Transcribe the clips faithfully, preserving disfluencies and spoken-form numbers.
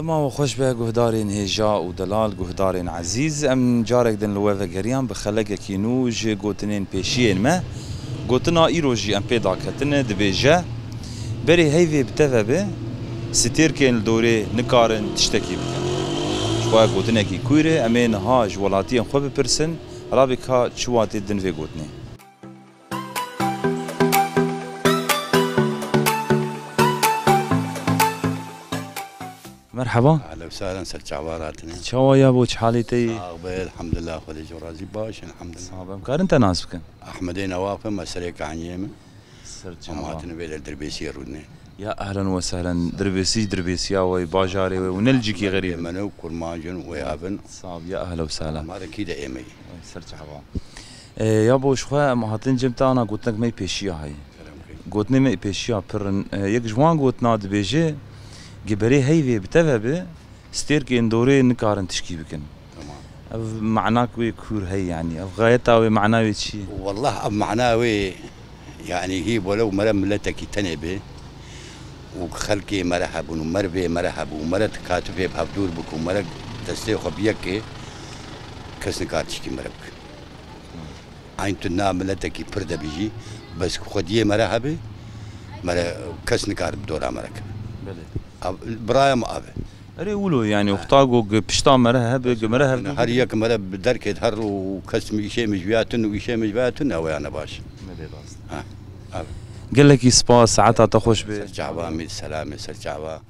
Dema we xweş be guhdarên hêja û delal, guhdarên ezîz. Em carek din li we vegeriyan bi xelekekî nû ji gotinên pêşiyên me. Gotina îro jî em pê daketine, dibêje, berê heyvê bi te ve be, stêrkên li dorê nikarin tiştekî bikin. Ji xwe gotinekî kûr e, em ê niha ji welatiyên xwe bipirsin, rabê ka çi watê din vê gotinê. Merhaba. Ehlen we sehlen, ser çava hatine. Çawa yabo, çi halê te ye? Sax be, elhamdulillah, Xwedê ji razî, baş, elhamdulillah. Sax be, em karin te nas bikin? Ehmedê Newaf im, me serê kaniyê min. Ser çava. Em hatine vê der Dirbêsiyê rûdine. Ya ehlen we sehlen, Dirbêsî, Dirbêsiya we, bajarê we, û ne li cîkî xerîb in. Me ne û kurmancin wê abin. Sax be, ya ehlen we sehlen. Ma de kî de êmeyî. Ser çava. E, yabo, ji xwe em hatin cem te, ana gotinek me yê pêşiya heye. Kerem key. Gotinê me yê pêşiya pir in. E, yek ji wan gotina dibêje, gi berê heyvê bi te ve be, stêrkên dorê nikarin tişkî bikin. Tamam. Ev manak wê kûr heye, yanî ev xayeta wê, mana wê çi ye? Wallah, ev mana wê, yanî hî welew mere miletekî tenê be û xelkê mere hebûn û mervê mere hebû û mere tikatifê bi hevdûr bik û mere destê xwe bi yek ke, kes nikar tişkî mere bike. Eyn tu na miletekî pir de bijî, bes ku xwediyê mere hebe, mere kes nikare bi dora mere keve. Belê. Ev, biraya min ev e. Erê wilo, yanî, ha, wexta ku gi pişta mere hebe, gi mere hevdû, her yek mere bi derkê de her û kes mi îşê min ji viya tun û îşê min ji viya tun, ew ya ne baş. Belê, rast. Ha, ev. Gelekî spas, saeta te xweş be. Ser çava, mîr selamê, ser çava.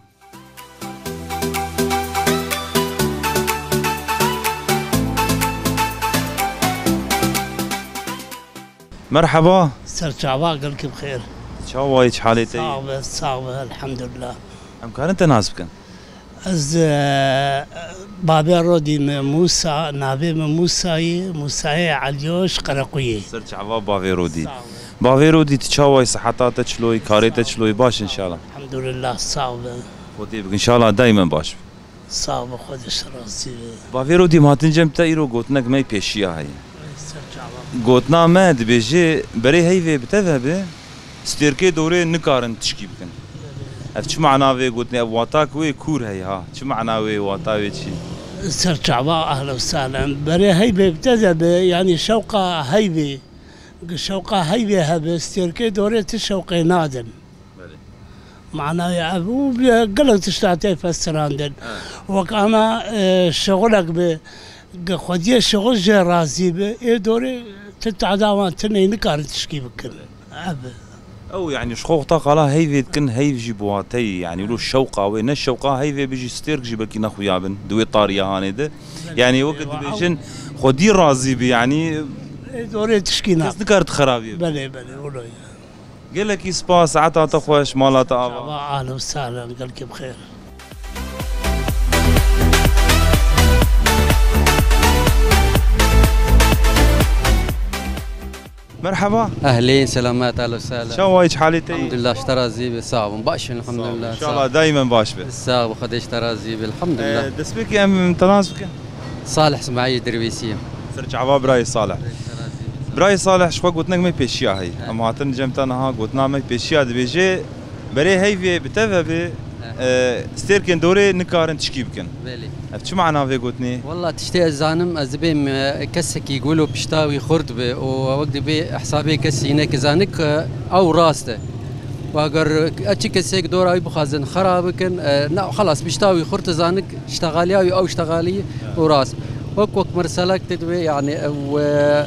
Merheba. Ser çava, gelkî bi xêr. Çawa yî, çi halê te yî? Sax be, sax be, elhamdulillah. Em karin te nas bikin? Ez, e, bavê Rodî me Mûsa, navê min Mûsa ye, Mûsayê Eliyoj Qerequyê. Ser çava bavê Rodî. Sax be. Bavê Rodî, tu çawa yî, siheta te çilo yî, karê te çilo yî, baş inşallah. Elhamdulillah, sax be. Xwedê bik, inşallah daîmen baş be. Sax be, Xwedê ji te razî be. Bavê Rodî, em hatin cem te, îro gotinek me yê pêşiya heye. Ser çava. Gotina me dibêje, berê heyvê bi te ve be, stêrkê dorê nikarin tişkî bikin. Ev çi mana vê gotinê, ev watak wê kûr heye ha? Çi mana wê, wata wê çi? Ser çava, ehlen we sehlen. Berê heyvê bi te de be, yanî şewqa heyvê. Şewqa heyvê hebe, stêrkê dorê ti şewqê nadin. Belê. Manayê ev û bi gelek tişta tê festirandin. He. Wek ana, e, şixulek bi, ge xwediyê şixul jê razî bi, ê dorê ti tada wan tinê nikarin tişkî bikin. Ev. Ew, yanî, ji xwe wexta qala heyvê dikin, heyv jî bi wateyî, yanî, wilo şewqa wê, ne şewqa heyvê bijî, stêrk jî belkî nexuya bin di wê tariya hanê de. Belê. Yanî, weke dibêjin, xwedî razî bi, yanî, ê dorê tişkî kes nikare di xerabiyê bi. Belê, belê, wilo ye. Gelekî spas, saeta te xweş, mala te ava. Çava, ahlen we sahlen, gelkî bi xêr. Merheba. Ehlên, selamet, ahlen we sahlen. Çawa yî, çi halê te yî? Elhamdulillah, ji te razî be, sax bûn. Baş in, elhamdulillah. Sax bûn. Înşallah daîmen baş be. Sax bû, Xwedê ji te razî be, elhamdulillah. Ee, destpêkê em te nas bikin. Salih Simayî Dirbêsî ye. Ser çava birayê Salih. Birayê Salih, ji xwe gotinek me pêşiya heye. He. Em hatin cem te niha, gotina me pêşiya dibêje, berê heyvê bi te ve be, he, e, stêrkên dorê nikarin tişkî bikin. Belê. Ev çi mana vê gotinê? Walla tiştê ez zanim, ez dibêm, e, kesekî wilo pişta wî xurt be û wek dibê hesabê kesî ne ki zanik, e, ew rast e. Û eger, e, çi kesek dora wî bixwazin xera bikin, e, ne, xelas pişta wî xurt zanik, ştexaliya wî ew ştexalî û rast. Wek, wek merselek te dibê, yanî ew, e,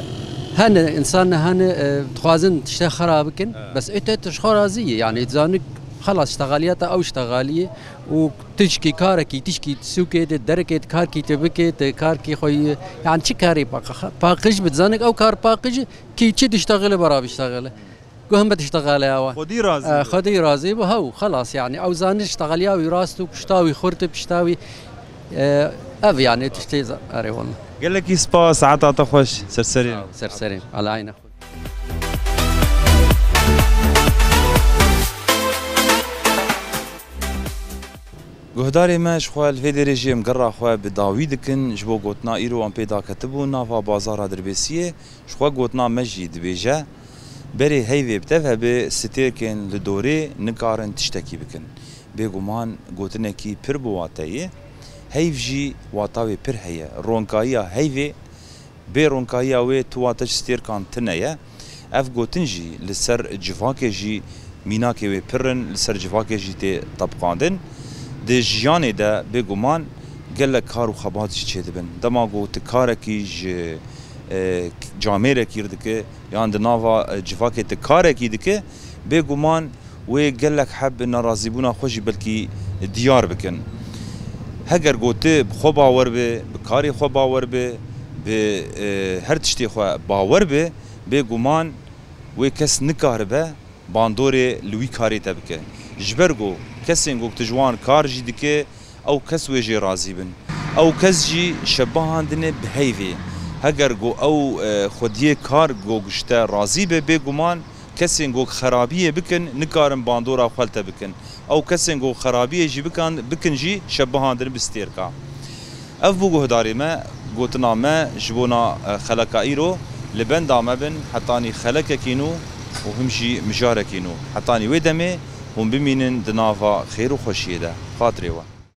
hene, însan hene, e, dixwazin tiştê xera bikin, he, bes ê te tu ji xwe razî yî, yanî zanik xelas ştexaliya te ew ştexalî ye û tişkî karekî, tişkî sûkê de, derekê de karkî te bike, te karkî xwe yî, yanî çi karî paq-, paqij bi, zanik ew kar paqij e, kî çi diştexile bera biştexile. Guhim bi tiştexele ewa. Xwedî razî, e, be. Xwedî razî be, hew, xelas, yanî ew zanî tiştexeliya wî rast û pişta wî xurt e, pişta wî, e, ev, yanî tiştê za-, erê walla. Gelekî spas, saeta te xweş, ser serê. Sağ ol, ser serê. Ala eyne xwe. Guhdarê me, ji xwe li vê derê jî em gerra xwe bi dawî dikin, ji bo gotina îro em pê daketibûn nava bazara Dirbêsiyê. Ji xwe gotina me jî dibêje, berê heyvê bi te ve be, stêrkên li dorê nikarin tiştekî bikin. Bêguman gotinekî pir bi wate ye. Heyv jî wata wê pir heye. Ronkayiya heyvê, bê ronkayiya wê tu wate ji stêrkan tune ye. Ev gotin jî li ser civakê jî mînakê wê pir in, li ser civakê jî tê tebiqandin. Di jiyanê de bêguman gelek kar û xebat jî çêdibin. Dema ku tu karekî ji, e, camêrekî re dike yan di nava, e, civakê tu karekî dike, bêguman wê gelek heb nerazîbûna xwe jî belkî diyar bikin. Heger ku tu bi xwe bawer be, bi karê xwe bawer be, bi, e, her tiştê xwe bawer be, bêguman wê kes nikaribe bandorê li wî karê te bike. Ji ber ku kesên ku tu ji wan kar jî dike, ew kes wê jê razî bin. Ew kes jî şebihandine bi heyvê. Heger ku ew, e, xwediyê kar ku ji te razî be, bêguman kesên ku xerabiyê bikin, nikarin bandora xwe li te bikin. Ew kesên ku xerabiyê jî bikan, bikin jî şebihandin bi stêrka. Ev bû guhdarê me, gotina me ji bona, e, xeleka îro. Li benda me bin, hetanî xelekekî nû û him jî mijarekî nû. Hetanî wê demê hûn bimînin di nava xêr û xweşiyê de. Xatirê we.